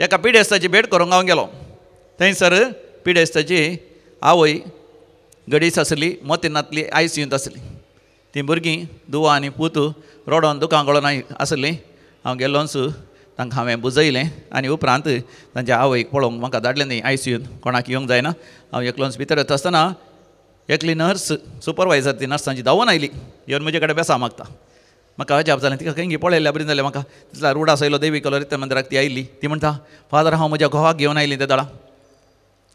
एका पिडेस्ताची भेट करूंक हांव गेलो. थंयसर पिडेस्ताची आवय गडीस आसली, मोतिनातली आयसीयूंत आसली. तीं भुरगीं दुवा आनी पूत रडोन दुकां गळोन आसलीं. हांव गेलोंच, तांकां हांवें बुजयलें आनी उपरांत तांच्या आवयक पळोवंक म्हाका धाडलें न्ही आयसीयूंत, कोणाक येवंक जायना. हांव एकलोच भितर येता आसतना एकली नर्स सुपरवायजर ती नर्सांची धांवून आयली, येवन म्हजे कडेन बेसां मागता. म्हाका अजाप जालें, तिका खंय पळयल्ल्या बरी जालें म्हाका. तितल्या रुडास आयलो देवी कलर त्या मंदिराक ती आयली. ती म्हणटा, फादर हांव म्हज्या घोवाक घेवन आयली ते दळा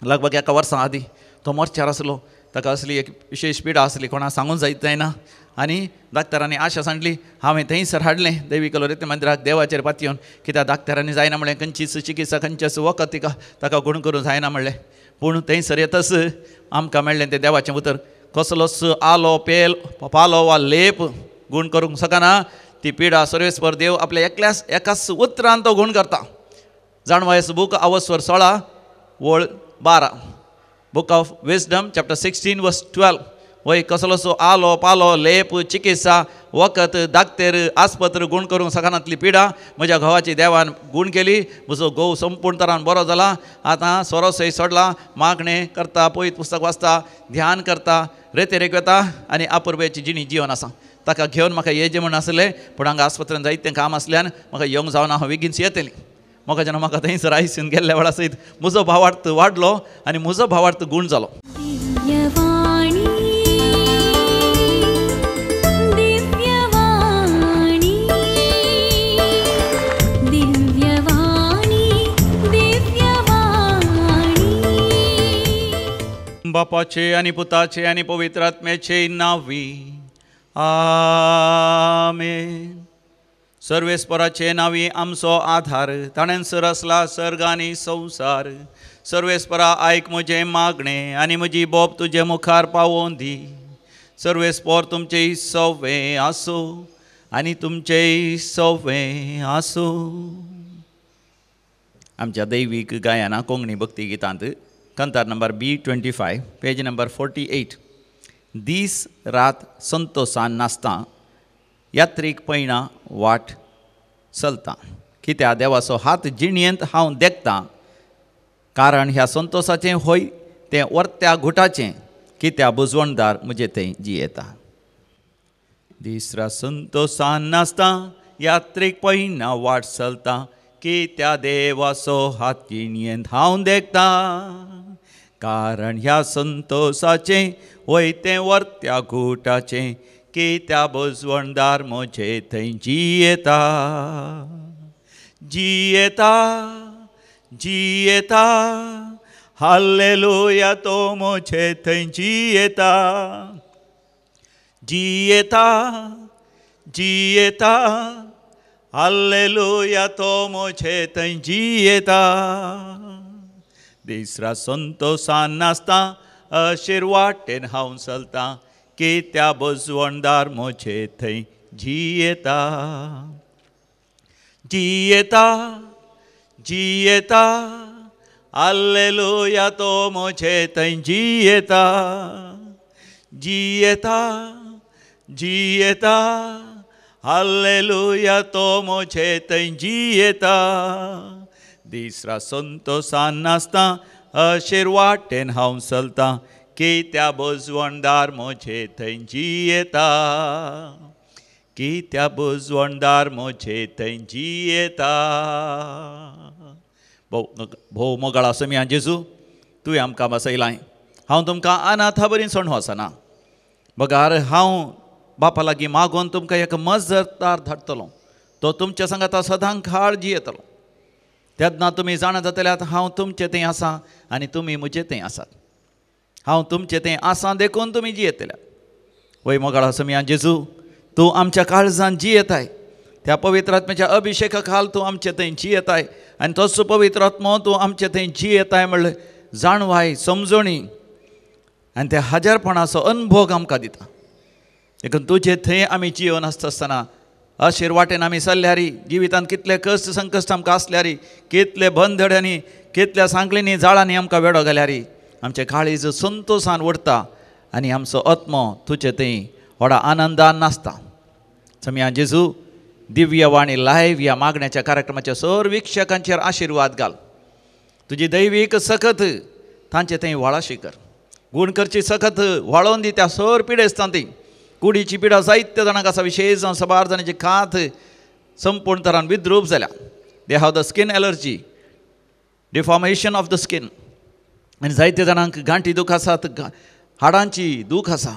लगभग एका वर्सां आदीं. तो मोर्चार आसलो, ताका असली एक विशेश पिडा आसली, कोणाक सांगूंक जायत जायना. आनी डाक्टरांनी आशा सांडली, हांवें थंयसर हाडलें देवी कलोरेत मंदिराक देवाचेर पातयेवन, कित्याक डाक्टरांनी जायना म्हणलें, खंयचीच चिकित्सा खंयचेच वखद तिका ताका गुण करूंक जायना म्हणलें. पूण थंयसर येतच आमकां मेळ्ळें तें देवाचें उतर, कसलोच आलो पेल पालो वा लेप गुण करूंक शकना, ती पिडा सर्वेस्पर देव आपल्या एकल्याच एकाच उतरान तो गुण करता. जाणवायस बूक अवस्वर 16 वळ 12, book of wisdom chapter 16 verse 12. वय कसलोसो आलो पालो लेप चिकित्सा वखद दाक्तेर आस्पत्र गुण करूंक शकनातली पिडा म्हज्या घोवाची देवान गुण केली. म्हजो घोव संपूर्ण तरान बरो जाला, आतां सोरो सय सोडला, मागणें करता, पयत पुस्तक वाचता, ध्यान करता, रेतेरेक वता आनी आपुरबेची जिणी जिवन आसा. ताका घेवन म्हाका येजे म्हूण आसलें, पूण हांगा आस्पत्रेन जायतें काम आसल्यान म्हाका येवंक जावना, हांव बेगीन येतलें. म्हाका जेन्ना म्हाका थंयसर आयसीयून गेल्ल्या वेळा सयत म्हजो भावार्थ वाडलो आनी म्हजो भावार्थ गूण जालो. बापाचे आनी पुताचे आनी पवित्र आत्म्याचे नांवी आमेन. सर्वेस्पराचे नांवी आमचो आधार, ताणें रचला सर्ग आनी संवसार. सर्वेस्परा आयक म्हजें मागणें आनी म्हजी बोब तुजे मुखार पावोवन दी. सर्वेस्पर तुमचें सवें आसूं आनी तुमचें सवें आसूं. आमच्या दैवीक गायना कोंकणी भक्ती गितांत कंतार नंबर B25 page number 48. दीस रात संतोसान नासता, यात्रीक पयणा वाट चलता, कित्या देवाचो हात जिणयेंत हांव देखतां. कारण ह्या संतोसाचें होय तें वर्त्या घुटाचें, कित्या बुजवणदार म्हजे थंय जियेता. दीस रात संतोसान नासता, यात्रीक पयणा वाट चलता, कित्या देवाचो हात जिणयेंत हांव देखतां. कारण ह्या संतोसाचें वय तें वर्त्या घुटाचें, कित्या बुजवणदार म्हजे थंय जियेता. जियेता जियेता, हालेलुया तो म्हजे थंय जियेता. जियेता जियेता, हालेलुया तो म्हजे थंय जियेता. दीस रात संतोसान नासता, अशीर वाटेन हांव चलतां, कित्या बुजवणदार म्हजे थंय जियेता. जियेता जियेता, हालेलुया तो म्हजे थंय जियेता. जियेता जियेता, हालेलुया तो म्हजे थंय जियेता. दीस रात संतोसान नासता, अशीर वाटेन हांव चलतां, कित्या बुजवणदार म्हजे थंय जियेता. कित्या बुजवणदार म्हजे थंय जियेता. भोव मोगाळ आसो जेजू, तुवें आमकां बसयलाय. हांव तुमकां अनाथा बरी सोडून वचना, बगार हांव बापा लागीं मागून तुमकां एक मजतदार धाडटलो, तो तुमच्या सांगाता सदां काळ जियेतलो. तेन्ना तुमी जाणा जातले आतां हांव तुमचे थंय आसा आनी तुमी म्हजे थंय आसात. हांव तुमचे थंय आसा देखून तुमी जियेतले. वय मोगाळ आसो जेजू, तूं आमच्या काळजान जियेताय, त्या पवित्र आत्म्याच्या अभिशेका खाल तूं आमचे थंय जियेताय आनी तोच पवित्र आत्मो तूं आमचे थंय जियेताय म्हणलें जाणवाय समजणी आनी त्या हजारपणाचो अनुभोग आमकां दिता. देखून तुजे थंय आमी जियोन आसता आसतना अशीर वाटेन आमी चल्ल्यारी, जिवितांत कितले कश्ट संकश्ट आमकां आसल्यारी, कितले बंधड्यांनी कितल्या सांकळींनी जाळांनी आमकां वेडो घाल्यारी, आमचें काळीज संतोसान उरता आनी आमचो आत्मो तुजे थंय व्हडा आनंदान नासता. समिया जेजू, दिव्यवाणी लायव्ह ह्या मागण्याच्या कार्यक्रमाच्या सर वीक्षकांचेर आशिर्वाद घाल. तुजी दैवीक सकत तांचे थंय व्हाळाशी कर, गूण करची सकत व्हाळोवन दी त्या सर पिडेस्तां ती. कुडीची पिडा जायत्या जाणांक आसा, विशेश जावन सबार जाणांची कात संपूर्ण तरान विद्रूप जाल्या. They have the skin allergy, deformation of the skin. आनी जायत्या जाणांक गांठी दूख आसात, हाडांची दूख आसा,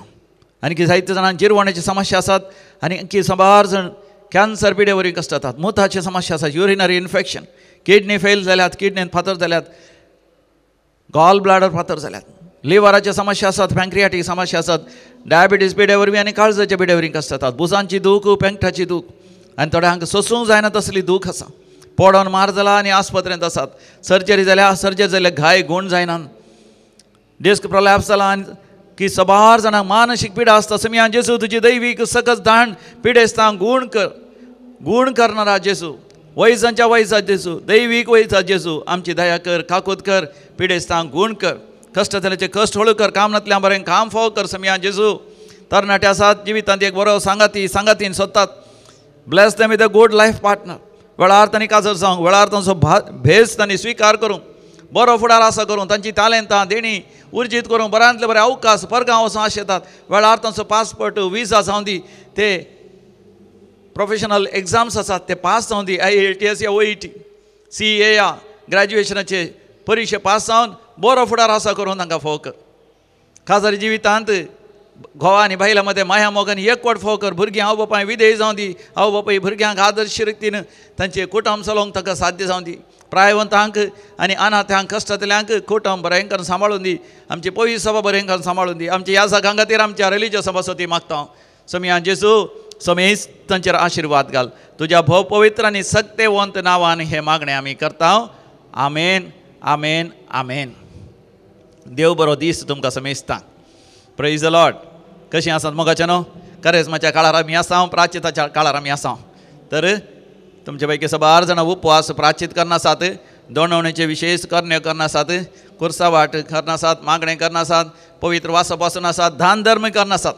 आनी जायत्या जाणांक जिरवण्याची समस्या आसात, आनी साबार जाण कॅन्सर पिडे वरवीं कश्ट जातात, मुताची समस्या आसा, युरिनरी इन्फेक्शन, किडनी फेल जाल्यात, किडनीन फातर जाल्यात, गॉल ब्लॅडर फातर जाल्यात, लिवराचे समस्या आसात, पँक्रियाटीक समस्या आसात, डायबिटीज पिडे वरवीं आनी काळजाच्या पिडे वरवीं कश्ट जातात, बुजांची दूख, पेंकटाची दूख, आनी थोड्यांक सोसूंक जायना तसली दूख आसा. पडोन मार जाला आनी आस्पत्रेंत आसात, सर्जरी जाल्या, सर्जरी जाल्या घाय गूण जायना, डिस्क प्रोलॅप्स जाला, आनी की सबार जाणांक मानसीक पिडा आसता. समिया जेजू तुजी दैवीक सकस दाण पिडेस्तांक गूण कर, गूण करणारा जेजू, वैजांच्या वैजा जेजू, दैवीक वैजा जेजू, आमची दया कर, काकूत कर, पिडेस्तांक गूण कर, कश्ट जाल्याचे कश्ट हळू कर, काम नातल्या बरें काम फोव कर. समिया जेजू तरणाटे आसात जिवितांत एक बरो सांगाती सांगातीन सोदतात, bless them with a good life partner. वेळार तांणी काजर जावंक, वेळार तांचो भेस तांणी स्विकार करूंक, बरो फुडार आसा करूंक, तांची तालेंतां देणी उर्जीत करूंक, बऱ्यांतले बरे अवकाश परगांव वचूंक आशेतात. वेळार तांचो पासपोर्ट विजा जावं दी, ते प्रोफेशनल एग्जाम्स आसात ते पास जावं दी, IELTS या OET, CA या ग्रॅज्युएशनाचे परिक्षे पास जावन बरो फुडार आसा करून तांकां फोव कर. खाजरी जिवितांत घोवा आनी बायलां मदें माया मोगान एकवट फोव कर. भुरगीं आवय बापाय विदेश जावं दी, आवय बापाय भुरग्यांक आदर्श रितीन तांचें कुटुंब चलोवंक तांकां साध्य जावं दी. प्रायवंतांक आनी अनाथ्यांक कश्टांतल्यांक कुटुंब बरें करून सांबाळून दी. आमची पवित्र सभा बरें करून सांबाळून दी. आमच्या ह्या जागां खातीर आमच्या रिलीजियस सभा मागता हांव. समिया जेजू समेस्त तांचेर आशिर्वाद घाल. तुज्या भोव पवित्र आनी सक्तेवंत नांवान हें मागणें आमी करता. आमेन, आमेन, आमेन. देव बरो दीस तुमकां समेस्तांक. Praise the Lord. कशीं आसात मोगाचें न्हू? करेजमाच्या काळार आमी आसा, प्राचिताच्या काळार आमी आसा. तर तुमचे पैकी सबार जाणां उपवास प्राचित करना आसात, दोणवणेचे विशेष करण्यो करना आसात, कुर्सावाट करना आसात, मागणें करना आसात, पवित्र वासप वाचून आसात, दान धर्म करना आसात.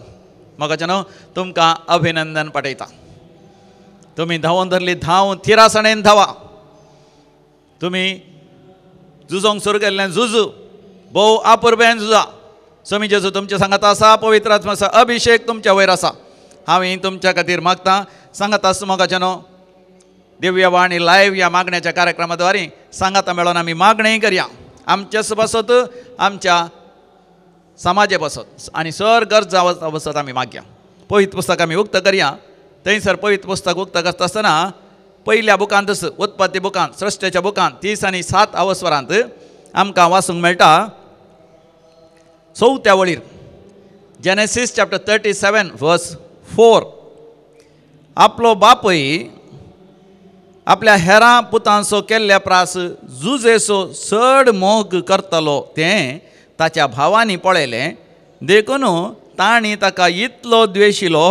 मोगाचें न्हू तुमकां अभिनंदन पाठयता. तुमी धांवून धरली धांव थिरासणेन धांवा. तुमी झुजोंक सुरू केल्लें झुजू, भोव आपुरबेन झुजा. समी जेजू तुमचे सांगात आसा, पवित्र आत्म्याचो अभिशेक तुमच्या वयर आसा. हांवें तुमच्या खातीर मागता. सांगात आसा मोगाचें न्हू दिव्यवाणी लायव्ह ह्या मागण्याच्या कार्यक्रमाद्वारे सांगाता मेळोन आमी मागणें करया, आमच्याच पासत, आमच्या समाजे पासत आनी सर गरजा बसत आमी मागया. पवित्र पुस्तक आमी उक्त करया. थंयसर पवित्र पुस्तक उक्त करता आसतना पयल्या बुकांतच, उत्पत्ती बुकांत, सृश्टेच्या बुकांत 37 अवस्वरांत आमकां वाचूंक मेळटा. चवथ्या वळीर जेनेसीस चॅप्टर 37 वर्स 4, आपलो बापूय आपल्या हेरां पुतांचो केल्ल्या प्रास जुजेचो चड मोग करतलो तें ताच्या भावांनी पळयलें, देखून तांणी ताका इतलो द्वेशिलो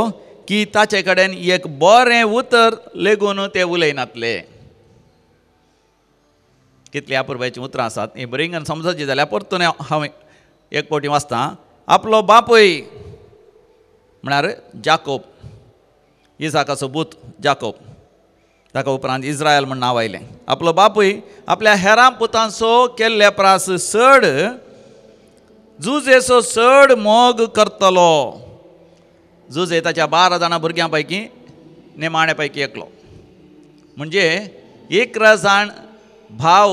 की ताचे कडेन एक बरें उतर लेगून ते उलयनातले. कितली अपुरबायचीं उतरां आसात हीं बरीं समजची जाल्यार परतून हांव एक फावटी वाचतां. आपलो बापूय म्हळ्यार जाकोब, इजाकाचो पूत जाकोब, ताका उपरांत इज्रायल म्हण नांव आयलें. आपलो बापूय आपल्या हेरां पुतांचो केल्ल्या प्रास चड जुजेचो चड मोग करतलो. जुजे ताच्या 12 जाणां भुरग्यां पैकी निमाणे पैकी एकलो, म्हणजे 11 जाण भाव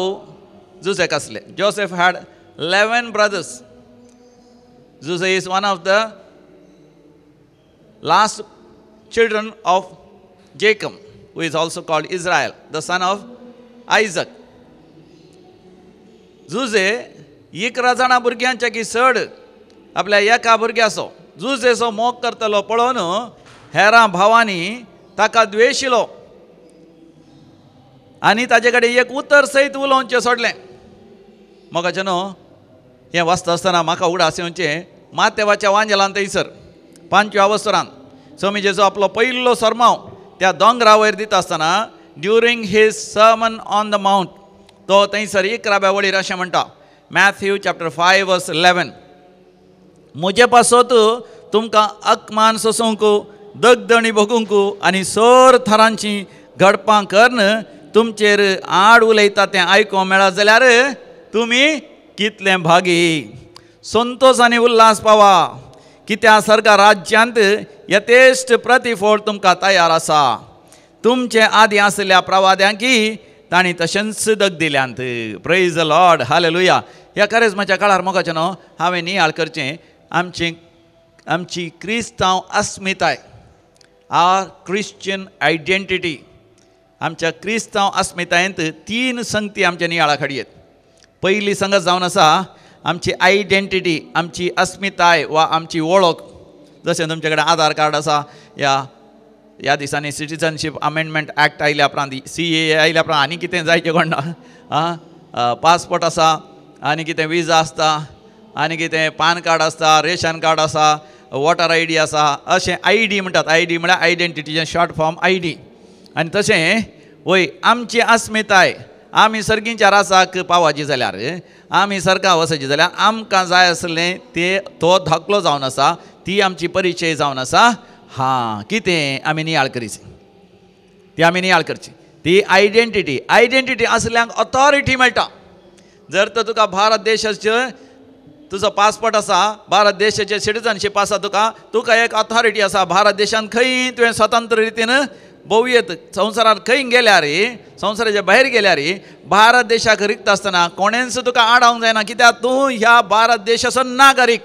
जुजेक आसले. Joseph had 11 brothers. Jose is one of the last children of Jacob, who is also called Israel, the son of Isaac. Jose 11 जाणां भुरग्यांच्या की चड आपल्या एका भुरग्याचो जुजेचो मोग करतलो पळोवन हेरां भावांनी ताका द्वेशिलो आनी ताजे कडेन एक उतर सयत उलोवचें सोडलें. मोगाचें न्हू हें वाचता आसतना म्हाका उगडास येवचें मातेवाच्या वांजेलान थंयसर 5व्या अवसरान स्वामी जेजू आपलो पयलो सरमाव त्या दोंगरा वयर दिता आसतना during his sermon on the mount तो थंयसर 11व्या वळीर अशें म्हणटा, मॅथ्यू चॅप्टर 5 वर्स 11, म्हजे पासत तुमकां अपमान सोसूंक दगदणी भोगूंक आनी सर थरांची घडपां करून तुमचेर आड उलयता तें आयकूंक मेळत जाल्यार तुमी कितलें भागी. संतोश आनी उल्हास पावा, कित्या सर्गा राज्यांत यथेश्ट प्रतिफळ तुमकां तयार आसा. तुमचे आदी आसल्या प्रवाद्यांकी तांणी तशेंच दग दिल्यांत. Praise the Lord, hallelujah. ह्या करेजमाच्या काळार मोगाचें न्हू हांवें नियाळ करचें आमची आमची क्रिस्तांव अस्मिताय, आर क्रिश्चन आयडेंटिटी. आमच्या क्रिस्तांव अस्मितायेंत तीन संगती आमच्या नियाळा खाडयेत. पयली संगत जावन आसा आमची आयडेंटिटी, आमची अस्मिताय वा आमची वळख. जशें तुमचे कडेन आधार कार्ड आसा, ह्या ह्या दिसांनी सिटीजनशीप अमेंडमेंट एक्ट आयल्या उपरांत, CAA आयल्या उपरांत आनी कितें जायचें कोण ना, पासपोर्ट आसा, आनी कितें विजा आसता, आनी कितें पान कार्ड आसता, रेशन कार्ड आसा, वोटर ID आसा, अशें ID म्हणटात. ID म्हळ्यार आयडेंटिटीचें शॉर्ट फॉर्म ID. आनी तशें वय आमची अस्मिताय, आमी सर्गींच्या रासाक पावाची जाल्यार, आमी सर्गा वचची जाल्यार आमकां जाय आसलें ते तो धाकलो जावन आसा, ती आमची परिचय जावन आसा. हां, कितें आमी नियाळ करीची, ती आमी नियाळ करची, ती आयडेंटिटी. आयडेंटिटी आसल्यांक ऑथॉरिटी मेळटा. जर तर तुका भारत देशाचे तुजो पासपोर्ट आसा, भारत देशाचे सिटीजनशीप आसा, तुका तुका एक ऑथॉरिटी आसा. भारत देशांत खंय तुवें स्वतंत्र रितीन भोंवयेत, संवसारांत खंय गेल्यार, संवसाराच्या भायर गेल्यार, भारत देशाक रिक्त आसतना कोणेंच तुका आडावंक जायना, कित्याक तूं ह्या भारत देशाचो नागरीक.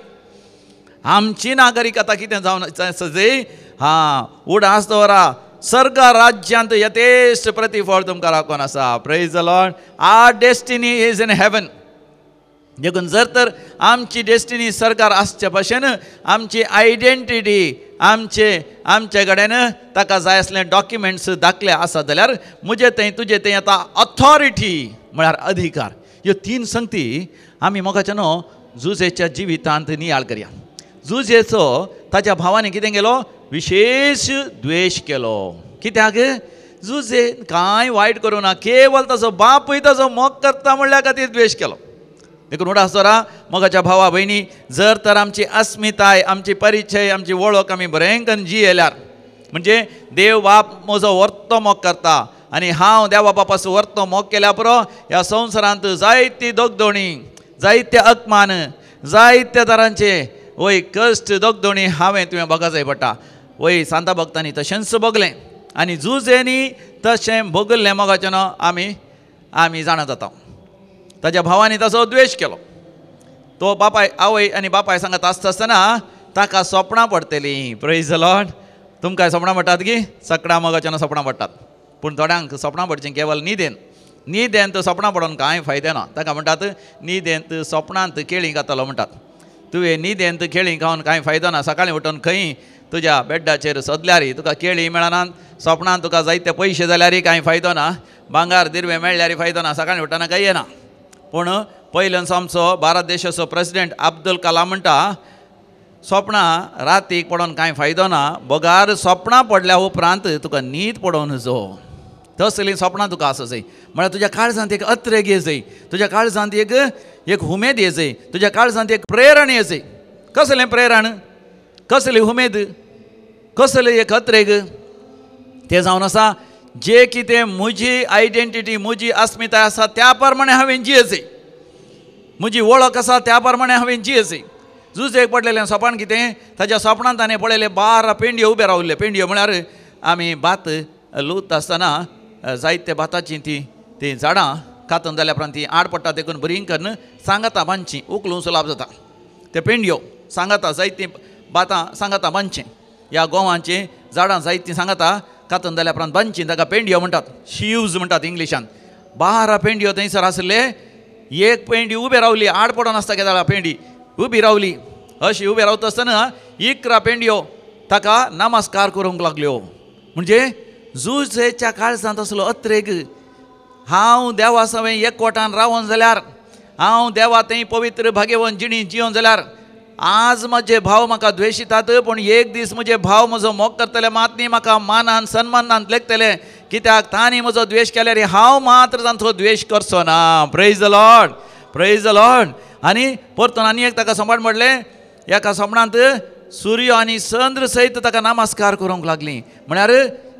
आमची नागरीक आतां कितें जावन सजय, हां, उडास दवरा, सर्ग राज्यांत यथेश्ट प्रतिफळ तुमकां राखून आसा. Praise the Lord. Our destiny is in heaven. देखून जर तर आमची डेस्टिनी सरकार आसचे भशेन आमची आयडेंटिटी आमचे आमचे कडेन ताका जाय आसले डॉक्युमेंट्स दाखले आसा जाल्यार म्हजे थंय तुजे थंय आतां ऑथॉरिटी म्हळ्यार अधिकार. ह्यो तीन संगती आमी मोगाच्या न्हू जुजेच्या जिवितांत नियाळ करया. जुजेचो ताच्या भावांनी कितें केलो, विशेश द्वेश केलो. कित्याक? जुजे कांय वायट करूं ना, केवल ताचो बापूय ताचो मोग करता म्हणल्या खातीर द्वेश केलो. देखून उडास दवरा मोगाच्या भावा भयणी, जर तर आमची अस्मिताय, आमची परिचय, आमची वळख आमी बरें करून जियेल्यार, म्हणजे देव बाप म्हजो वर्तो मोग करता आनी हांव देवा बापाचो वर्तो मोग केल्या पुरो ह्या संवसारांत जायती दगदोणी, जायते अपमान, जायत्या तरांचे वय कश्ट दगदोणी हांवें तुवें भोगा जाय पडटा. वय सांता भक्तांनी तशेंच भोगलें आनी जुजेंनी तशें भोगल्लें मोगाचें न्हू आमी आमी जाणा जाता. ताज्या भावांनी ताचो द्वेश केलो. तो बापाय आवय आनी बापाय सांगत आसता आसतना ताका सोपणां पडटलीं. Praise the Lord. तुमकां सोपणां पडटात की सगळ्या मोगाच्यान सोपणां पडटात, पूण थोड्यांक सोपणां पडचीं केवल न्हिदेन. न्हिदेंत सोपणां पडून कांय फायदे ना. ताका म्हणटात न्हिदेंत सोपणांत केळीं खातलो म्हणटात. तुवें न्हिदेंत केळीं खावन कांय फायदो ना. सकाळीं उठून खंय तुज्या बेड्डाचेर सोदल्यार तुका केळीं मेळनात, सोपणांत तुका जायते पयशे जाल्यार कांय फायदो ना, भांगार दिरवे मेळ्ळ्यार फायदो ना, सकाळीं उठना कांय येना. पूण पयल्यान आमचो भारत देशाचो प्रेसिडेंट अब्दुल कलाम म्हणटा, सोपणां रातीक पडोन कांय फायदो ना, बगार सोपणां पडल्या उपरांत तुका न्हीद पडोवन जो तसलीं सोपणां तुका आसा जाय. म्हळ्यार तुज्या काळजांत एक अत्रेग ये जाय, तुज्या काळजांत एक एक हुमेद ये जाय, तुज्या काळजांत एक प्रेरण ये जाय. कसलें प्रेरण, कसली हुमेद, कसलें एक अत्रेग, तें जावन आसा जे कितें म्हजी आयडेंटिटी, म्हजी अस्मिताय आसा त्या प्रमाणे हांवें जियेची, म्हजी वळख आसा त्या प्रमाणे हांवें जियेची. जुजेक पडलेलें सोपान कितें, ताज्या सोपणांत ताणें पळयलें 12 पेंडयो उबे रावल्ले. पेंडयो म्हळ्यार आमी भात लुवता आसतना जायते भाताचीं तीं तीं झाडां कातून जाल्या उपरांत तीं आड पडटा, देखून बरीं करून सांगाता बांदचीं, उखलून सुलाप जाता. ते पेंडयो सांगाता जायतीं भातां सांगाता बांदचीं, ह्या गोवांचीं झाडां जायतीं सांगाता कातून जाल्या उपरांत बांदचीं, ताका पेंडयो म्हणटात, शिव्ज म्हणटात इंग्लिशान. 12 पेंडयो थंयसर आसले. एक पेंडी उबे रावली, आड पडोन आसता केदाळा पेंडी उबी रावली. अशी उबे रावता आसतना 11 पेंडयो ताका नमस्कार करूंक लागल्यो. म्हणजे जुजेच्या काळजांत आसलो अत्रेग, हांव देवा सवें एकवटान रावोन जाल्यार, हांव देवा थंय पवित्र भाग्यवन जिणी जियोन जाल्यार आज म्हजे भाव म्हाका द्वेशितात, पूण एक दीस म्हजे भाव म्हजो मोग करतले, मात न्ही म्हाका मानान सन्मानान लेखतले, कित्याक तांणी म्हजो द्वेश केल्यार हांव मात्र तांचो द्वेश करचो ना. Praise the Lord, praise the Lord. आनी परतून आनी एक ताका सोंपण पडलें. एका सोपणांत सूर्य आनी चंद्र सयत ताका नमस्कार करूंक लागली. म्हळ्यार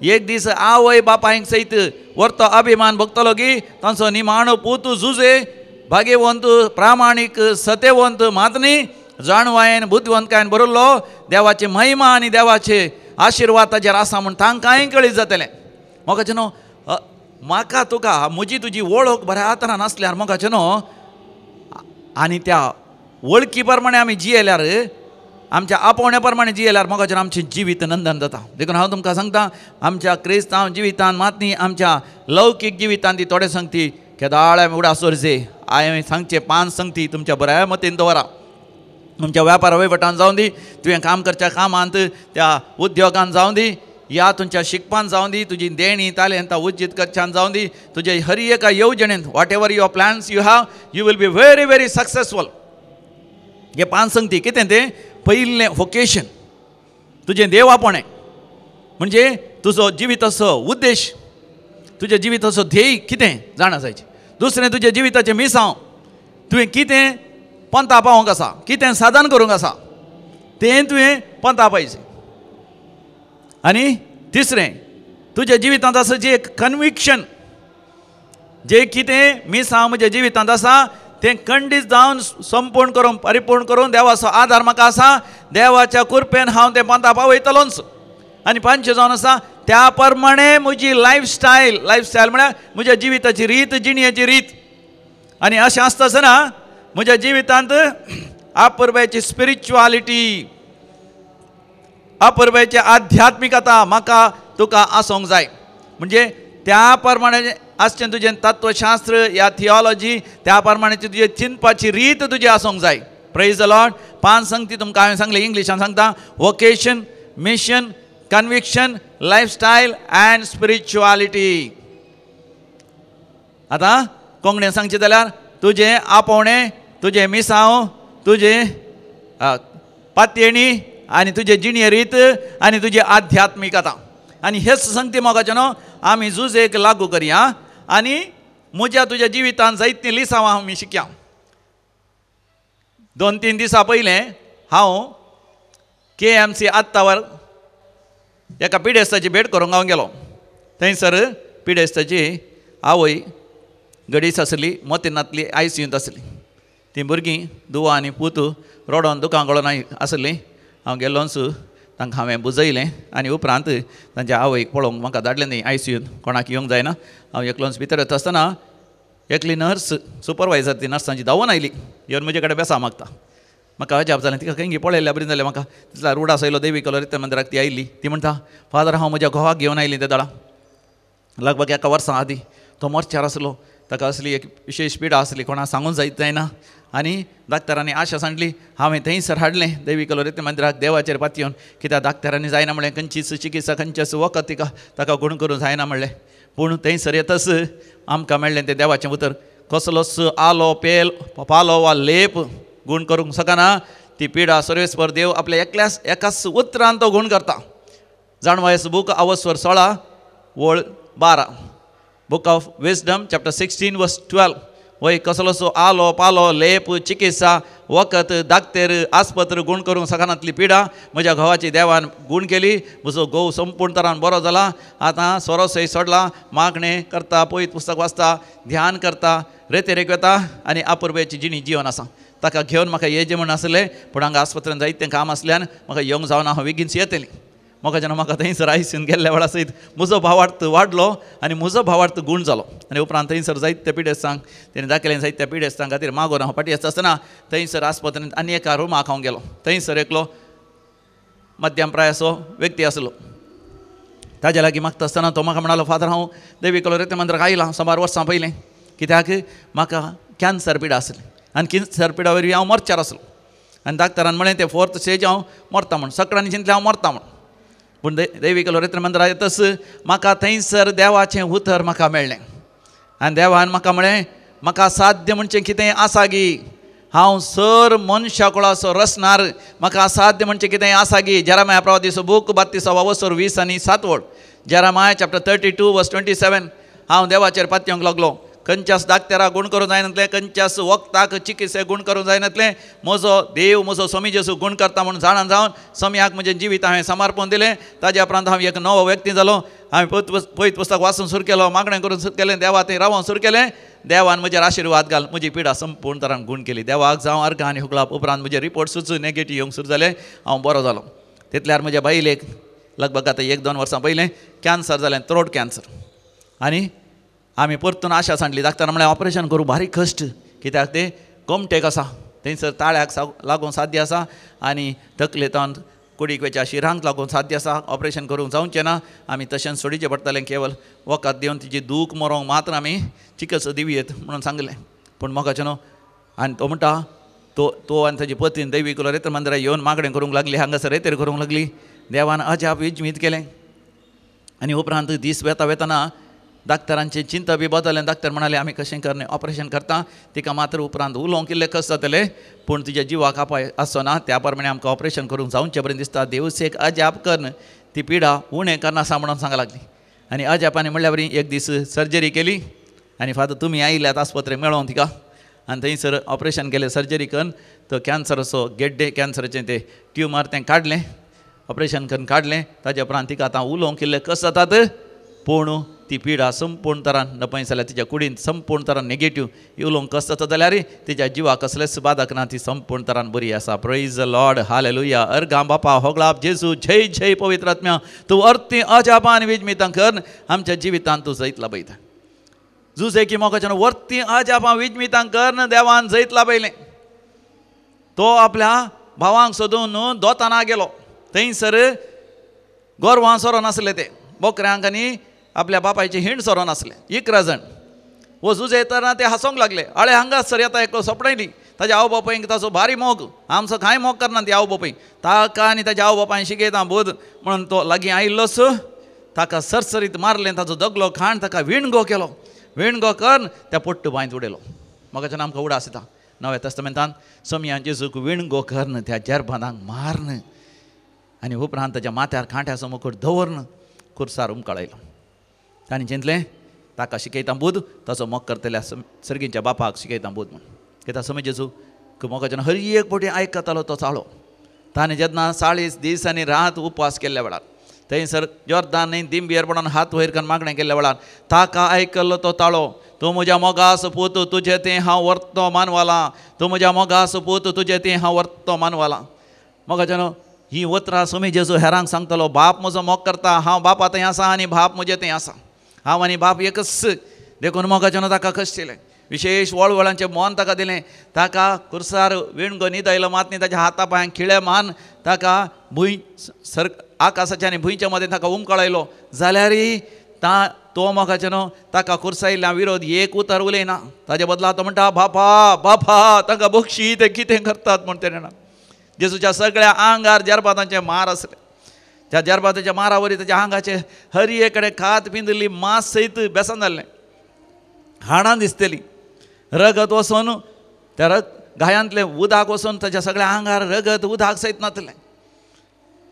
एक दीस आवय बापायक सयत वर्तो अभिमान भोगतलो की तांचो निमाणो पूत जुजे भाग्यवंत प्रामाणीक सत्यवंत मातनी जाणवायेन बुद्धवंतकायेन बरयल्लो देवाची महिमा आनी देवाचे आशिर्वाद ताजेर आसा म्हूण तांकांय कळीत जातलें. मोगाचें न्हू म्हाका तुका म्हजी तुजी वळख बऱ्या तरान आसल्यार मोगाचें न्हू आनी त्या वळखी प्रमाणे आमी जियेल्यार आमच्या आपोवण्या प्रमाणे जियेल्यार मोगाचें आमचें जिवीत नंदन जाता. देखून हांव तुमकां सांगता आमच्या क्रिस्तांव जिवितान मातनी आमच्या लौकीक जिवितान ती थोडे संगती केदाळ आमी उडास दवरचे. हांवें सांगचें 5 संगती तुमच्या बऱ्या मतीन दवरा. तुमच्या व्यापार वहिवटान जावं दी, तुवें काम करच्या कामांत त्या उद्योगान जावं दी, या तुमच्या शिकपान जावं दी, तुजी देणी तालेंतां उज्जीत करच्यान जावं दी, तुजे हर एका येवजणेंत whatever your plans you have you will be very very successful. हे 5 संगती कितें तें? पयलें वोकेशन, तुजें देवापणें म्हणजे तुजो जिविताचो उद्देश, तुज्या जिविताचो ध्येय कितें जाणा जायचें. दुसरें तुज्या जिविताचें मिसांव, तुवें कितें पंथा पावोवंक आसा, कितें साधन करूंक आसा तें तुवें पंथा पायचें. आनी तिसरें तुज्या जिवितांत आसा जें एक कन्विक्शन, जें कितें मिसांव म्हज्या जिवितांत आसा तें खंडीत जावन संपूर्ण करून परिपूर्ण करून देवाचो आदार म्हाका आसा, देवाच्या कृपेन हांव तें पंथा पावयतलोच. आनी पांचशें जावन आसा त्या प्रमाणे म्हजी लायफस्टायल, लायफस्टायल म्हळ्यार म्हज्या जिविताची रीत, जिणेची रीत. आनी अशें आसता आसतना म्हज्या जिवितांत आपुरबायेची स्पिरिच्युआलिटी, आपुरबायेची आध्यात्मिकता म्हाका तुका आसूंक जाय. म्हणजे त्या प्रमाणे आसचें तुजें तत्वशास्त्र या थियोलॉजी, त्या प्रमाणे तुजें चिंतपाची रीत तुजी आसूंक जाय. Praise the Lord. 5 संगती तुमकां हांवें सांगलें, इंग्लिशान सांगता, vocation, mission, conviction, lifestyle and spirituality. आतां कोंकणीन सांगचें जाल्यार तुजें आपोवणें, तुजें मिसांव, तुजें पातयेणी आनी तुजें जिणे रीत आनी तुजी आध्यात्मिकता. आनी हेच संगती मोगाचें न्हू आमी जुजेक लागू करया आनी म्हज्या तुज्या जिवितान जायतीं लिसांवां आमी शिकया. 2-3 दिसां पयलें हांव KMC आत्तावर एका पिडेस्ताची भेट करूंक हांव गेलो. थंयसर पिडेस्ताची आवय गडीस आसली, मोतिनांतली आयसीयूंत आसली. तीं भुरगीं दुवा आनी पूत रडोन दुकां गळोन आसलीं. हांव गेलोच, तांकां हांवें बुजयलें आनी उपरांत तांच्या आवयक पळोवंक म्हाका धाडलें न्ही आयसीयूंत, कोणाक येवंक जायना. हांव एकलोच भितर येता आसतना एकली नर्स सुपरवायजर ती नर्सांची धांवून आयली, येवन म्हजे कडेन बेसां मागता. म्हाका अजाप जालें, तिका खंय पळयल्ल्या बरी जालें म्हाका. तितल्या रुडास आयलो देवी कलोरी मंदिराक ती आयली. ती म्हणटा, फादर हांव म्हज्या घोवाक घेवन आयली ते दळा लगभग एका वर्सां आदीं. तो मोर्चार आसलो, ताका असली एक विशेश पिडा आसली, कोणाक सांगूंक जायत जायना. आनी डाक्टरांनी आशा सांडली, हांवें थंयसर हाडलें देवी कलोरी मंदिराक देवाचेर पातयेवन, कित्याक डाक्टरांनी जायना म्हणलें, खंयचीच चिकित्सा खंयचेच वखद तिका ताका गुण करूंक जायना म्हणलें. पूण थंयसर येतच आमकां मेळ्ळें तें देवाचें उतर, कसलोच आलो पेल पालो वा लेप गुण करूंक शकना, ती पिडा सर्वेस्पर देव आपल्या एकल्याच एकाच उतरान तो गुण करता. जाणवायस बूक अवस्वर 16 वळ 12, book of wisdom chapter 16 verse 12. वय कसलोसो आलो पालो लेप चिकित्सा वखद दाक्तेर आस्पत्र गुण करूंक शकनातली पिडा म्हज्या घोवाची देवान गुण केली. म्हजो घोव संपूर्ण तरान बरो जाला, आतां सोरो सय सोडला, मागणें करता, पयत पुस्तक वाचता, ध्यान करता, रेतेरेक वता आनी आपुरबायेची जिणी जिवन आसा. ताका घेवन म्हाका येजे म्हूण आसलें, पूण हांगा आस्पत्रेन जायतें काम आसल्यान म्हाका येवंक जावना, हांव बेगीन येतलें. म्हाका जेन्ना म्हाका थंयसर आयसीयून गेल्ल्या वेळा सयत म्हजो भावार्थ वाडलो आनी म्हजो भावार्थ गूण जालो. आनी उपरांत थंयसर जायत्या पिडेस्तांक तेणें दाखयलें, जायत्या पिडेस्तां खातीर मागोन हांव फाटीं आसता आसतना थंयसर आस्पत्रेंत आनी एका रुमाक हांव गेलो. थंयसर एकलो मध्यम प्रायाचो व्यक्ती आसलो. ताज्या लागीं मागता आसतना तो म्हाका म्हणालो, फादर हांव देवी कलोरी मंदिराक आयलां सुमार वर्सां पयलें, कित्याक म्हाका कॅन्सर पिडा आसली आनी कॅन्सर पिडा वरवीं हांव मोर्चार आसलो. आनी डाक्टरान म्हणलें तें 4th stage हांव मरता म्हूण, सगळ्यांनी चिंतलें हांव मरता म्हूण. पूण देवी कलोरी मंदिराक येतच म्हाका थंयसर देवाचें उतर म्हाका मेळ्ळें आनी देवान म्हाका म्हळें, म्हाका साध्य म्हणचें कितें आसा गी, हांव सर मनशा कुळाचो रचणार, म्हाका असाध्य म्हणचें कितें आसा गी. जेरामाया प्रवादीचो बूक 32 वसर 20 आनी 7 वळ, जेरामाया चॅप्टर 32 वर्स 27. हांव देवाचेर पातयेवंक लागलो, खंयच्याच डाक्टराक गूण करूंक जायनातलें, खंयच्याच वखदाक चिकित्सेक गूण करूंक जायनातलें. म्हजो देव म्हजो स्वामी जेजू गूण करता म्हणून जाणा जावन स्वामीयाक म्हजें जिवीत हांवें समर्पण दिलें. ताज्या उपरांत हांव एक नवो व्यक्ती जालो. हांवें पवित्र पुस्तक वाचून सुरू केलो, मागणें करून सुरू केलें, देवा थंय रावोन सुरू केलें. देवान म्हजेर आशिर्वाद घाल, म्हजी पिडा संपूर्ण तरान गूण केली. देवाक जावं अर्घ आनी हुकलाप. उपरांत म्हजे रिपोर्ट सुचून नेगेटीव येवंक सुरू जाले, हांव बरो जालो. तितल्यार म्हज्या बायलेक लगभग आतां 1-2 वर्सां पयलें कॅन्सर जालें, थ्रोट कॅन्सर. आनी आमी परतून आशा सांडली. डाक्टरान म्हणलें ऑपरेशन करूं, भारी कश्ट, कित्याक तें गोमटेक आसा, थंयसर ताळ्याक लागूंक साध्य आसा आनी तकलेंतान कुडीक वेच्या शिरांक लागूंक साध्य आसा, ऑपरेशन करूंक जावचें ना, आमी तशेंच सोडीचें पडटलें, केवल वखद दिवन तिजी दूख मरोंक मात्र आमी चिकित्सा दिवयेत म्हणून सांगलें. पूण मोगाचें न्हू. आनी तो म्हणटा तो तो आनी ताजी पतीन दैवीक रेतर मंदिरां येवन मागणें करूंक लागली, हांगासर रेतर करूंक लागली. देवान अजाप विजमीत केलें. आनी उपरांत दीस वेता वेतना डाक्टरांचें चिंता बी बदललें. डाक्टर म्हणाले आमी कशें करणे ऑपरेशन करता, तिका मात्र उपरांत उलोवंक इल्लें कशें जातलें, पूण तिच्या जिवाक अपाय आसचो ना, त्या प्रमाणे आमकां ऑपरेशन करूंक जावचें बरें दिसता. देवसेक अजाप करन ती पिडा उणें करना म्हणून सांगा लागली. आनी अजापानी म्हणल्या बरी एक दीस सर्जरी केली आनी फादर तुमी आयिल्ल्यात आस्पत्रे मेळोन तिका, आनी थंयसर ऑपरेशन केलें, सर्जरी करून तो कॅन्सराचो गेड्डे कॅन्सराचें तें ट्युमर तें काडलें, ऑपरेशन करून काडलें. ताज्या उपरांत तिका आतां उलोवंक इल्लें कशें जातात, पूण ती पिडा संपूर्ण तरान नपय जाल्यार तिच्या कुडीन संपूर्ण तरान नेगेटीव उलोवंक कशें जाता जाल्यार तिच्या जिवाक कसलेंच बादक ना, ती संपूर्ण तरान बरी आसा. प्रेज the Lord, hallelujah. अर्गां बापा होगळाप जेजू, जय जय पवित्र आत्म्या. तूं अर्थी अजापां आनी विजमितां कर आमच्या जिवितांत तूं जैत लाबयता. जुजे की मोगाच्यान वर्ती अजापां विजमितां कर देवान जैत लाबयलें. तो आपल्या भावांक सोदून दोताना गेलो. थंयसर गोरवां सोरो नासले, ते बोकऱ्यांक आनी आपल्या बापायची हिंड सोरो नासले. 11 जाण वो जुजे येतना ते हांसोंक लागले. अळे हांगासर येता एकलो सोपणायली. ताज्या आवय बापायक ताचो भारी मोग, आमचो कांय मोग करना ती आवय बापाय, ताका आनी ताज्या आवय बापायन शिकयता बोध म्हणून तो लागीं आयिल्लोच ताका सरसरीत मारलें, ताचो दगलो खाण ताका विणगो केलो. विणगो करून त्या पोट्टू बांयत उडयलो. मोगाच्यान आमकां उडास येता नव्या तस्तमेंतान सोमयान जेजूक विणगो करून त्या जेरबांदांक मारन आनी उपरांत ताच्या माथ्यार कांट्याचो मुकुट दवरन कुर्सार उमकाळयलो. ताणें चिंतलें ताका शिकयता बूद, ताचो मोग करतल्या सर्गींच्या बापाक शिकयता बूद म्हूण. कित्याक सोमी जेजू मोगाच्यान हर एक पटी आयकतालो तो चाळो. ताणें जेन्ना 40 दीस आनी रात उपवास केल्ल्या वेळार थंयसर जोर्दान न्हय दिंबेर पडोन हात वयर करून मागणें केल्ल्या वेळार ताका आयकल्लो तो ताळो, तूं म्हज्या मोगास पूत, तुजें तें हांव व्हरतो मानवालां, तूं म्हज्या मोगास पूत, तुजें तें हांव व्हरतो मानवालां. मोगाच्यान ही उतरां सोमी जेजू हेरांक सांगतालो, बाप म्हजो मोग करता, हांव बापा थंय आसा आनी बाप म्हजें थंय आसा, हांव आनी बाप एकच. देखून मोगाच्यान ताका कश्ट दिलें, विशेश वळवळांचें मन ताका दिलें. ताका कुर्सार विणगो न्हिदयलो मात न्ही, ताच्या हाता पांयांक खिळे मान ताका भूंय सर आकाशाच्या आनी भुंयच्या मदें ताका उमकळायलो. जाल्यारय तो मोगाच्यान ताका कुर्सायल्ल्या विरोध एक उतर उलयना. ताजे बदला तो म्हणटा बापा बापा तांकां बक्षी ते कितें करतात म्हण ते जाणा. जेजूच्या सगळ्या आंगार जेरबातांचे मार आसले. त्या जेरबाताच्या मारावरी ताच्या आंगाचे हर एक कडेन खात पिंदिल्ली मांस सयत बेसन जाल्लें, हाडां दिसतली, रगत वचून त्या घायांतलें उदक वचून ताच्या सगळ्या आंगार रगत उदक सयत नातलें.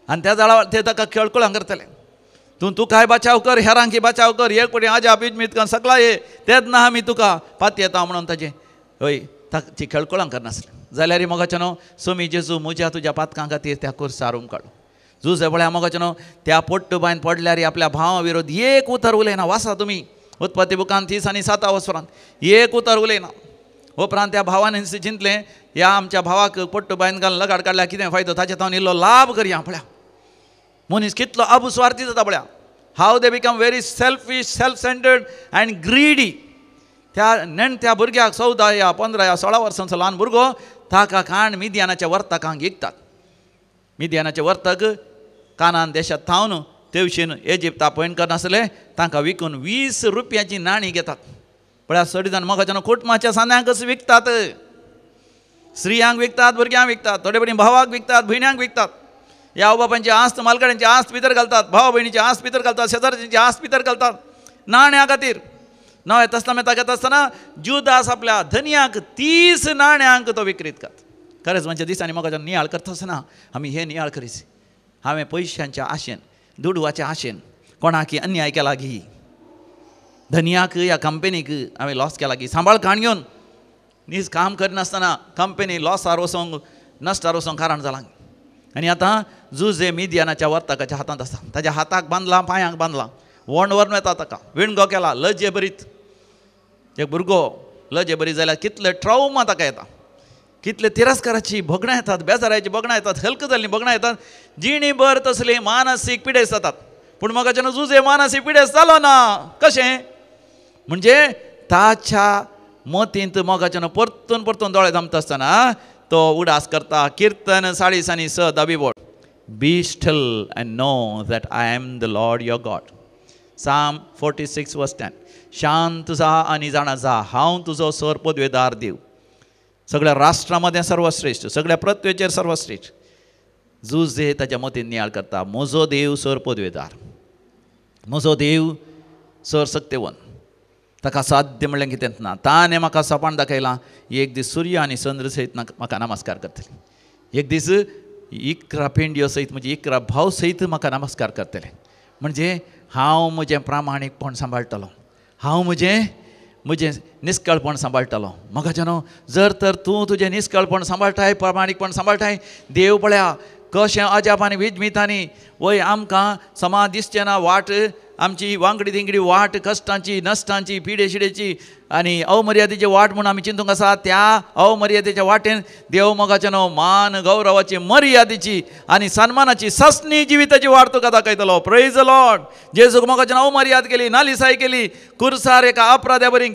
आनी त्या जाळा ते ताका खेळकुळां करतले, तूं तुकाय बचाव कर, हेरांकी बचाव कर, एक पटी आजा बिजमीत कर सगळा ये तेन्ना आमी तुका पातयेता म्हणून ताजें हय ती खेळकुळां करनासलें. जाल्यार मोगाच्यान सोमी जेजू म्हज्या तुज्या पातकां खातीर त्या कुर्सार उमकाडलो. जुजे पळया मोगाच्यान त्या पोट्टू बांयन पडल्यार आपल्या भावा विरोध एक उतर उलयना. वासा तुमी उत्पत्ती बुकान 30 आनी 7 वसरांत एक उतर उलयना. उपरांत त्या भावान चिंतलें ह्या आमच्या भावाक पोट्टू बांयन घालून लगाड काडल्यार कितें फायदो, ताचे तावन इल्लो लाभ करया. पळया मनीस कितलो अबुस्वार्थी जाता. पळया how they become very selfish, self centred and greedy. त्या नेणत्या भुरग्याक 14 या 15 या 16 वर्सांचो ल्हान भुरगो ताका काण मिद्यानाच्या वर्तकांक विकतात. मिद्यानाचे वर्तक कानान देशांत थावन तेवशीन इजिप्ता पयण करनासले, तांकां विकून 20 रुपयाची नाणी घेतात. पळया सगळीं जाण मोगाच्यान कुटुंबाच्या सांद्यांकच विकतात, स्त्रियांक विकतात, भुरग्यांक विकतात, थोडे पटी भावाक विकतात, भयण्यांक विकतात. ह्या आवय बापांची आस्त मालकाड्यांची आस्त भितर घालतात, भाव भयणीची आस्त भितर घालतात, शेजाऱ्यांची आस्त भितर घालतात नाण्या खातीर. नव्या तस्तामेंताक येता आसतना जुदास आपल्या धनयाक 30 नाण्यांक तो विक्रीत करता. खरेंच म्हणजे दिसांनी मोगाच्यान नियाळ करता आसतना आमी हे नियाळ करीस, हांवें पयशांच्या आशेन, दुडवाच्या आशेन कोणाकी अन्याय केला गी, धनयाक ह्या कंपनीक हांवें लॉस केला की सांबाळ काण घेवन नीज काम करिनासतना कंपनी लॉसार वचोंक नश्टार वचोंक कारण जालां. आनी आतां जुजे मिदियानाच्या वर्तकाच्या हातांत आसा. ताज्या हाताक बांदला, पांयांक बांदला, वण व्हरून येता ताका, विणगो केला, लजे भरीत. एक भुरगो लजे बरी जाल्यार कितले ट्रावमा ताका येता, कितले तिरस्काराची भोगणां येतात, बेजाराची भोगणां येतात, हलक जाल्लीं भोगणां येतात, जिणी भर तसली मानसीक पिडेस जातात. पूण म्हाका जुजे मानसीक पिडेस जालो ना. कशें म्हणजे ताच्या मतींत मोगाच्यान परतून परतून दोळे धांपता आसतना तो उडास करता. किर्तन 40:6 दावी बोट, be still and know that I am the Lord your God. Psalm 46:10, शांत जा आनी जाणा जा, हांव तुजो सर पदवेदार देव. सगळ्या राष्ट्रां मदें सर्वश्रेश्ठ, सगळ्या पृथ्वेचेर सर्वश्रेश्ठ. जुजे ताच्या मतीन नियाळ करता, म्हजो देव सर पदवेदार, म्हजो देव सर सक्तेवन, ताका साध्य म्हणलें कितेंच ना. ताणें म्हाका सपाण दाखयलां, एक दीस सूर्य आनी चंद्र सयत म्हाका नमस्कार करतले, एक दीस 11 पेंडयो सयत म्हजे 11 भाव सयत म्हाका नमस्कार करतले. म्हणजे हांव म्हजें प्रामाणीकपण सांबाळटलो, हांव म्हजें म्हजें निस्कळपण सांबाळटलो. मोगाच्यानो, जर तर तूं तुजें निस्कळपण सांबाळटाय, प्रामाणीकपण सांबाळटाय, देव पळया कशें अजाप आनी विजमितांनी वय आमकां समा दिसचें ना वाट, आमची वांगडी तिंगडी वाट, कश्टांची, नश्टांची, पिडे शिडेची आनी अवमर्यादेची वाट म्हूण आमी चिंतूंक आसा. त्या अवमर्यादेच्या वाटेन देव मोगाच्यानो मान गौरवाची, मर्यादेची आनी सन्मानाची ससनी जिविताची वाट तुका दाखयतलो. Praise the Lord. जेजूक मोगाच्यान अवमर्याद केली, नालिसाय केली, कुर्सार एका अपराध्या बरी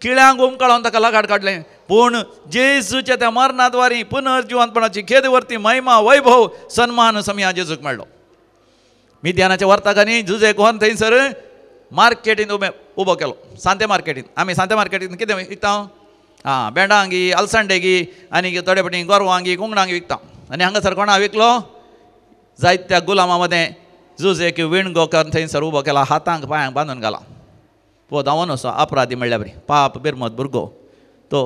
किळ्यांक उमकाळोन ताका लगाड काडलें, पूण जेजूच्या त्या मरणाद्वारी पुनर्जिवंतपणाची खेदवर्ती महिमा, वैभव, सन्मान समया जेजूक मेळ्ळो. मिद्यानाच्या वर्तकांनी जुजेक व्हरून थंयसर मार्केटीन उबो केलो, सांते मार्केटीन. आमी सांते मार्केटीन कितें विकता? आं, भेंडांगी, अलसंडेगी आनी थोडे फावटी गोरवांगी, कुंगडांगी विकता. आनी हांगासर कोणा विकलो? जायत्या गुलामा मदें जुजेक विणगो करून थंयसर उबो केला, हातांक पांयांक बांदून घाला. तो धांवन असो अपराधी म्हणल्यार बरी पाप बिरमत भुरगो, तो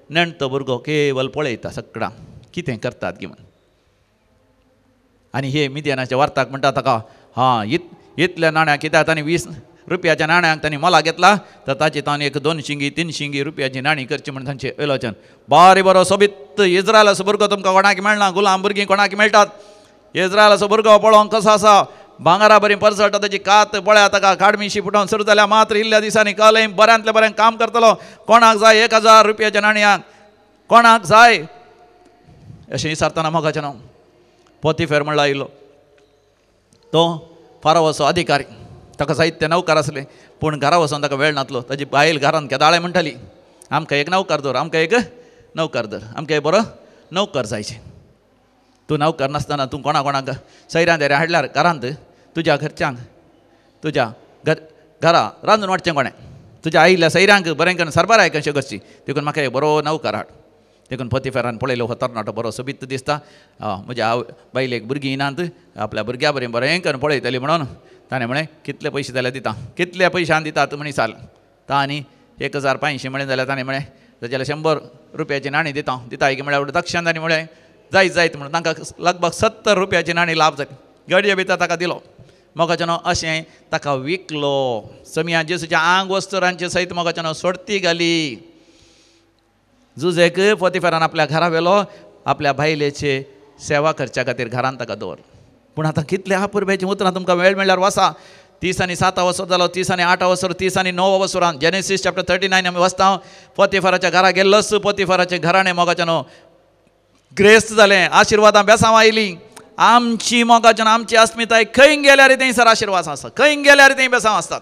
नेणतो भुरगो केवल पळयता सगळां कितें करतात की म्हण. आनी हे मिद्यानाच्या वार्ताक म्हणटा ताका, हां, इतल्या नाण्याक कित्याक तांणी 20 रुपयाच्या नाण्याक तांणी मोला घेतला, तर ताची तांणी एक 2 शिंगी 3 शिंगी रुपयाची नाणी करची म्हण तांचे आलोचन. बारी बरो सोबीत इज्रायलाचो भुरगो तुमकां कोणाक मेळना, गुलाम भुरगीं कोणाक मेळटात. इज्रायलाचो भुरगो पळोवंक कसो आसा, भांगरा बरी परसळटा ताची कात पळया, ताका काडमिशी फुटोवन सुरू जाल्या मात्र इल्ल्या दिसांनी कलय बऱ्यांतल्या बरें काम करतलो. कोणाक जाय 1000 रुपयाच्या नाणयाक, कोणाक जाय अशें विचारतना मोगाचें नांव पोतीफेर म्हणल्यार आयलो. तो फारावचो अधिकारी, ताका जायते नौकर आसले, पूण घरा वचोन ताका वेळ नातलो. ताजी बायल घरान केदाळे म्हणटाली, आमकां एक नौकर दवर, आमकां एक नौकर दवर, आमकां एक बरो नौकर जायचें. तूं नौकर नासतना तूं कोणा कोणाक सैऱ्यां देऱ्यां हाडल्यार घरांत तुज्या घरच्यांक, तुज्या घरा रांदून वाडचें कोणें, तुज्या आयिल्ल्या सैऱ्यांक बरें करून सरबराय कशें करची, देखून म्हाका एक बरो नौकर हाड. देखून पोतीफेरान पळयलो हो तरणाटो बरो सोबीत दिसता, म्हज्या आवय बायलेक भुरगीं नात, आपल्या भुरग्या बरें बरें करून पळयतली म्हणून ताणें म्हळें कितले पयशे जाल्यार दिता, कितल्या पयशान दितात म्हणी साल. तांणी 1500 म्हळें जाल्यार ताणें म्हळें जाल्यार 100 रुपयाची नाणी दिता दिता की म्हळ्यार दक्षान ताणें म्हळें जायत जायत म्हणून तांकां लगभग 70 रुपयाची नाणी लाभ जाली. गडये भितर ताका दिलो. मोगाच्यानो अशें ताका विकलो. समिया जेजूच्या आंग वस्तुरांचे सयत मोगाच्यानो सोडती घाली. जुजेक पोतीफेरान आपल्या घरा व्हेलो, आपल्या बायलेचे सेवा करच्या खातीर घरान ताका दवर. पूण आतां कितले अपुरबायेचीं उतरां तुमकां वेळ मेळ्ळ्यार वाचा. 37 वसर जालो, 38 वसर, 39 वसरान जेनेसीस चॅप्टर 39 आमी वाचता. पोतीफराच्या घरा गेल्लोच पोतीफराचें घराणें मोगाच्यानो ग्रेस्त जालें, आशिर्वादां बेसांव आयलीं. आमची मोगाच्यान आमची अस्मिताय खंय गेल्यार थंयसर आशिर्वाद आसा, खंय गेल्यार थंय बेसांव आसतात.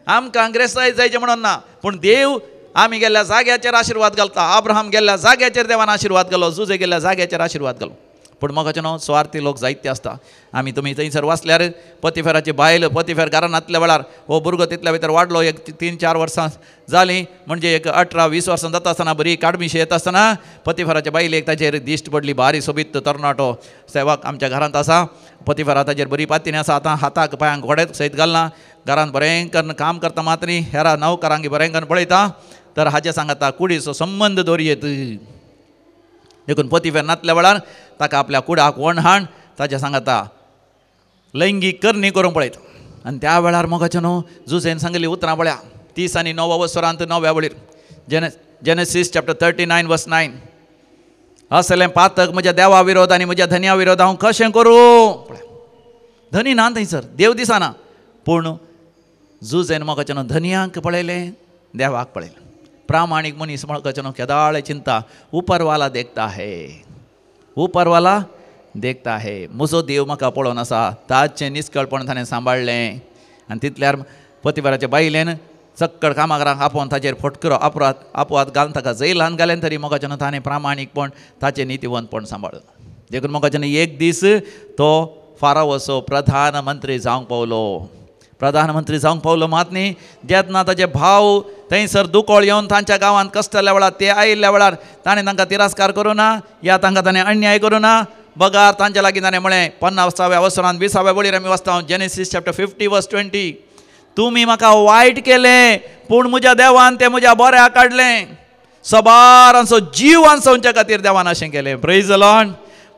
आमकां ग्रेस्ताय जायचें म्हणून ना, पूण देव आमी गेल्ल्या जाग्याचेर आशिर्वाद घालता. अब्राहम गेल्ल्या जाग्याचेर देवान आशिर्वाद घालो, जुजे गेल्ल्या जाग्याचेर आशिर्वाद घालो. पूण मोगाचें न्हू स्वार्थी लोक जायते आसता. आमी तुमी थंयसर वाचल्यार पोतीफेराची बायल पोतीफेर घरान नातल्या वेळार हो भुरगो तितल्या भितर वाडलो, एक 3-4 वर्सां जालीं, म्हणजे एक 18-20 वर्सां जाता आसतना बरी काडमिशी येता आसतना पोतीफेराच्या बायलेक ताचेर दिश्ट पडली. बारी सोबीत तरणाटो सेवक आमच्या घरांत आसा, पोतीफेरा ताचेर बरी पातीन आसा, आतां हाताक पांयांक घोडे सयत घालना, घरांत बरें करून काम करता मात न्ही हेरा नवकरांक बरें करून पळयता, तर हाजे सांगता कुडीचो संबंद दवरयेत. देखून पोतीफेर नातल्या वेळार ताका आपल्या कुडाक वण हाण ताच्या सांगता लैंगीक करणी करूंक पळयता. आनी त्या वेळार मोगाचें न्हू जुझेन सांगली उतरां पळया 30 आनी 9 वसरांत 9व्या वळीर जेनेसीस चॅप्टर 39 वर्स 9 असलें पातक म्हज्या देवा विरोध आनी म्हज्या धनया विरोध हांव कशें करूं. धनी ना थंयसर, देव दिसना, पूण जुझेन मोगाचें न्हू धनयांक पळयलें, देवाक पळयलें. प्रामाणीक मनीस मोगाचें न्हू केदाळे चिंता उपरवाला देखता है, उपरवाला देखता है, म्हजो देव म्हाका पळोवन आसा. ताचें निस्कळपण ताणें सांबाळ्ळें. आनी तितल्यार पोतिफराच्या बायलेन चक्कड कामाकारांक आपोवन ताचेर फटकरो अपवाद घालून ताका जैलान घालें, तरी मोगाचें न्हू ताणें प्रामाणीकपण ताचें नितीवंतपण सांबाळ्ळें. देखून मोगाचें न्हू एक दीस तो फारावसो प्रधानमंत्री जावंक पावलो. प्रधानमंत्री जावंक पावलो मात न्ही, जेन्ना ताजे भाव थंयसर दुकळ येवन तांच्या गांवांत कश्टल्या वेळार ते आयिल्ल्या वेळार ताणें तांकां तिरस्कार करूं ना या तांकां ताणें अन्याय करूं ना, बगार तांच्या लागीं ताणें म्हळें 50व्या वसरांत 20व्या वळीर आमी वाचता जेनेसीस चॅप्टर 50 वर्स 20, तुमी म्हाका वायट केलें पूण म्हज्या देवान तें म्हज्या बऱ्याक काडलें, सबारांचो जीव वांचोवच्या खातीर देवान अशें केलें. Praise the Lord.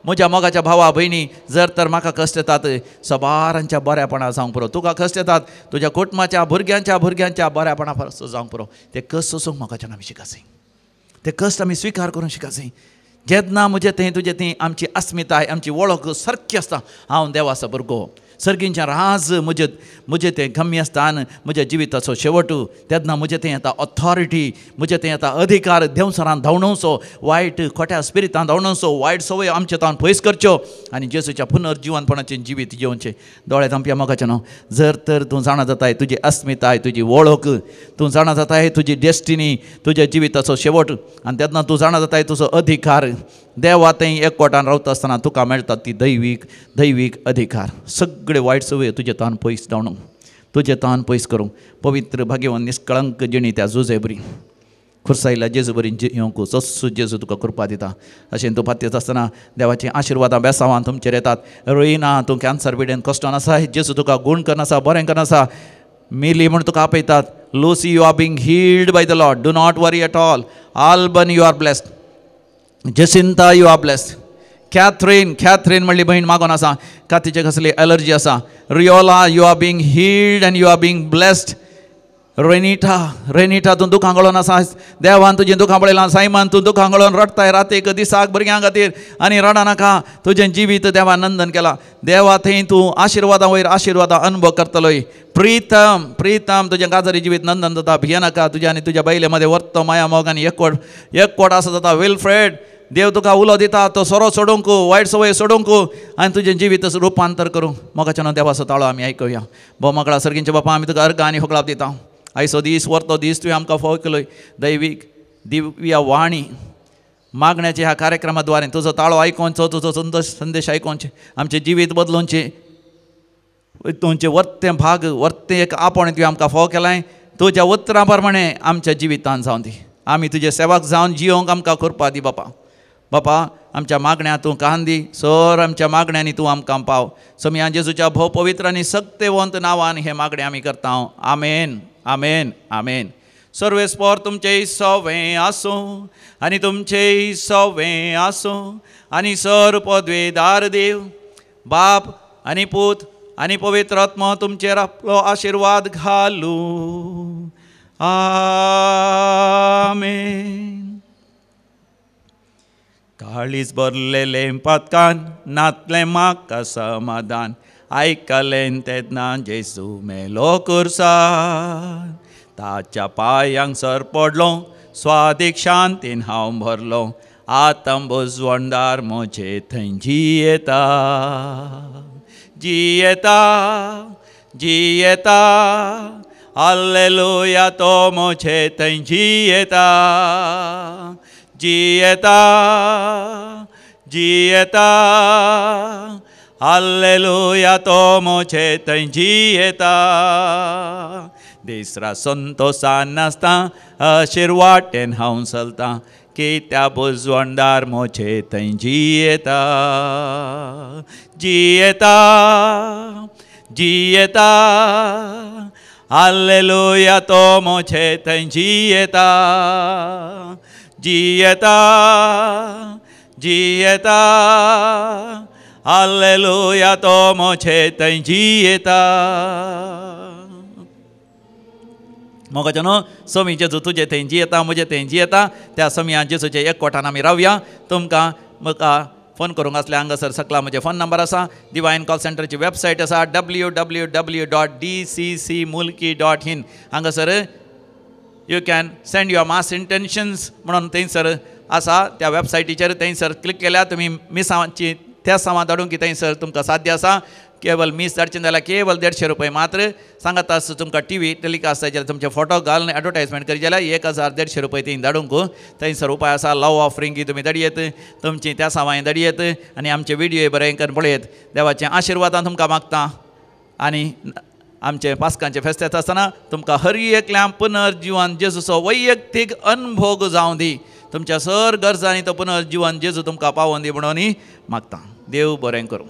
म्हज्या मोगाच्या भावा भयणी, जर तर म्हाका कश्ट येतात सबारांच्या बऱ्यापणा जावंक पुरो, तुका कश्ट येतात तुज्या कुटुंबाच्या भुरग्यांच्या भुरग्यांच्या बऱ्यापणा परस जावंक पुरो. ते कश्ट सोसूंक म्हाकाच्यान आमी शिकासी, ते कश्ट आमी स्विकार करूंक शिकासी. जेन्ना म्हजें थंय तुजें थंय आमची अस्मिताय आमची वळख सारकी आसता, हांव देवाचो भुरगो, सर्गींचें राज म्हजें म्हजें तें गम्य स्थान, म्हज्या जिविताचो शेवट, तेन्ना म्हजें थंय येता ऑथॉरिटी, म्हजें थंय येता अधिकार, देवसरान धांवणोवचो, वायट खोट्या स्पिरितान धांवणोवचो, वायट संवय आमचे तावन पयस करच्यो आनी जेजूच्या पुनर्जिवनपणाचें जिवीत जिवनचें. दोळे धांपया मोगाचें न्हू, जर तर तूं जाणा जाताय तुजी अस्मिताय, तुजी वळख, तूं जाणा जाताय तुजी डेस्टिनी, तुज्या जिविताचो शेवट, आनी तेन्ना तूं जाणा जाताय तुजो अधिकार देवा थंय एकवटान रावता आसतना तुका मेळटा ती दैवीक दैवीक अधिकार. सगळे वायट संवय तुजे तान पयस धांवणूंक, तुजें तान पयस करूंक पवित्र भाग्यवान निष्कळंक जिणी त्या जुजे बरी खुर्सायल्या जेजू बरी येवंक जसो जेजू तुका कृपा दिता अशें तूं पातयेत आसतना देवाचीं आशिर्वादां बेसांवां तुमचेर येतात. रोयना तूं कॅन्सर पिडेन कश्टान आसा, जेजू तुका गूण करना आसा, बरें करना आसा, मिली म्हूण तुका आपयतात. Lucy, you are being healed by the Lord, do not worry at all. Alban, you are blessed. Jacinta, you are blessed. Catherine, Catherine म्हणली भयण मागोन आसा, कातीचे कसली एलर्जी आसा. Riola, you are being healed and you are being blessed. Renita, Renita तूं दुखां गळोन आसा, देवान तुजें दुखां पळयलां. सायमान, तूं दुखां गळोन रडटाय रातीक दिसाक भुरग्यां खातीर आनी रडा नाका, तुजें जिवीत देवान नंदन केलां. देवा थंय तूं आशिर्वादां वयर आशिर्वादां अनुभव करतलोय. प्रितम, प्रितम तुजें काजारी जिवीत नंदन जाता, भियेनाका. तुज्या आनी तुज्या बायले मदें वर्तो माया मोग आनी एकवट एकवट आसा जाता. विल्फ्रेड, देव तुका उलो दिता तो सोरो सोडूंक, वायट संवय सोडूंक आनी तुजें जिवीत रुपांतर करूंक. मोगाच्या न्हू देवाचो ताळो आमी आयकुया. भोव मोगळा सर्गींच्या बापा, आमी तुका अर्घ आनी होगळाप दिता. आयचो दीस वर्तो दीस तुवें आमकां फावो केलोय. दैवीक दिव्य वाणी मागण्याच्या ह्या कार्यक्रमा द्वारे तुजो ताळो आयकोवचो, तुजो संदेश आयकोवचें, आमचें जिवीत बदलोवचें, तुमचें वर्तें भाग वर्तें एक आपण तुवें आमकां फावो केलां. तुज्या उतरां प्रमाणें आमच्या जिवितान जावन दी, आमी तुजे सेवाक जावन जियोंक आमकां कृपा दी बापा. बापा आमच्या मागण्या तूं कान दी, सर आमच्या मागण्यांनी तूं आमकां पाव. सोमया जेजूच्या भोव पवित्र आनी सक्तेवंत नांवान हें मागणें आमी करता. आमेन, आमेन, आमेन. सर्वेस्पोर तुमचें सवें आसूं आनी तुमचें सवें आसूं आनी सर पदवेदार देव बाप आनी पूत आनी पवित्र आत्मा तुमचेर आपलो आशिर्वाद घालूं. आमेन. काळीज भरलेलें पातकान नातलें म्हाका समाधान, आयकलें तेन्ना जेजू मेलो कुर्सान, ताच्या पांयांक सर पडलो, स्वादीक शांतीन हांव भरलो, आतां बुजवणदार म्हजे थंय जियेता, जियेता, जियेता, हालेलुया तो म्हजे थंय जियेता, जियेता, जियेता, हालेलुया तो म्हजे थंय जियेता. दिसरा संतोसान नासता आशिर्वाटेन हांव चलतां, कित्या बुजवणदार म्हजे थंय जियेता, जियेता, जियेता, हालेलुया तो म्हजे थंय जियेता, जियेता, जियेता, हालेलुया तो म्हजे थंय जियेता. मोगाचो न्हू समी जेजू तुजे थंय जियेता, म्हजे थंय जियेता. त्या समया जेजूचे एकवटान आमी रावया. तुमकां म्हाका फोन करूंक आसल्यार हांगासर सकला म्हजे फोन नंबर आसा. डिवायन कॉल सेंटरची वेबसायट आसा www.dccmulki.in. हांगासर you can send your mass intentions म्हणून थंयसर आसा. त्या वेबसायटीचेर थंयसर क्लिक केल्यार तुमी मिसांची त्या सामान धाडूंक की थंयसर तुमकां साध्य आसा. केवल मीस धाडचें जाल्यार केवल 150 रुपये मात्र. सांगात आसा तुमकां टी व्ही टेलिकास्ट जाल्यार तुमचे फोटो घालून एडवर्टायजमेंट करी जाल्यार 1150 रुपये थंय धाडूंक थंयसर उपाय आसा. लव ऑफरिंग तुमी धाडयेत, तुमची त्या सामान धाडयेत आनी आमचे व्हिडियो बरें करून पळयत. देवाचें आशिर्वादान तुमकां मागता आनी आमचे पास्कांचे फेस्त आसतना तुमकां हर एकल्यान पुनर्जिवन जेजूचो वैयक्तीक अनभोग जावं दी. तुमच्या सर गरजांनी तो पुनर्जिवन जेजू तुमकां पावोवन दी म्हणून मागता. देव बरें करूं.